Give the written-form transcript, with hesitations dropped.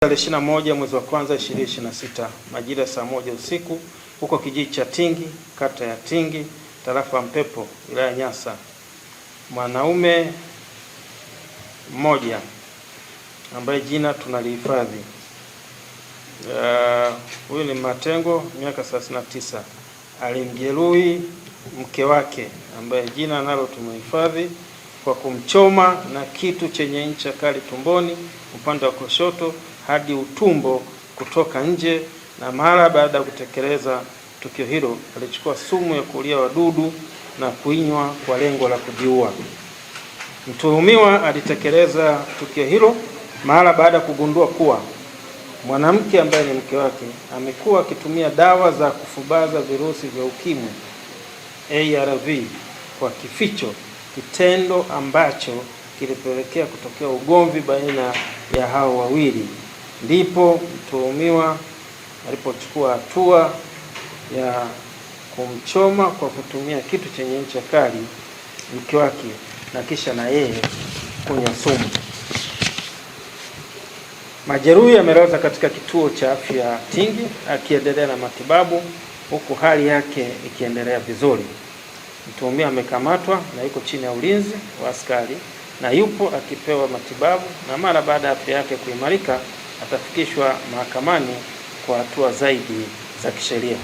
Tarehe 21 mwezi wa kwanza 2026 majira saa 1 usiku huko kijiji cha Tingi, kata ya Tingi, tarafa ya Mpepo, wilaya Nyasa, mwanaume mmoja ambaye jina tunalihifadhi, huyu ni Matengo, miaka 39, alimjeruhi mke wake ambaye jina nalo tumehifadhi kwa kumchoma na kitu chenye ncha kali tumboni upande wa kushoto hadi utumbo kutoka nje, na mara baada ya kutekeleza tukio hilo alichukua sumu ya kuulia wadudu na kuinywa kwa lengo la kujiua. Mtuhumiwa alitekeleza tukio hilo mara baada ya kugundua kuwa mwanamke ambaye ni mke wake amekuwa akitumia dawa za kufubaza virusi vya ukimwi ARV kwa kificho, kitendo ambacho kilipelekea kutokea ugomvi baina ya hao wawili. Ndipo mtuhumiwa alipochukua hatua ya kumchoma kwa kutumia kitu chenye ncha kali mke wake na kisha na yeye kunywa sumu. Majeruhi amelazwa katika kituo cha afya Tingi akiendelea na matibabu huku hali yake ikiendelea vizuri. Mtuhumiwa amekamatwa na yuko chini ya ulinzi wa askari na yupo akipewa matibabu, na mara baada ya afya yake kuimarika atafikishwa mahakamani kwa hatua zaidi za kisheria.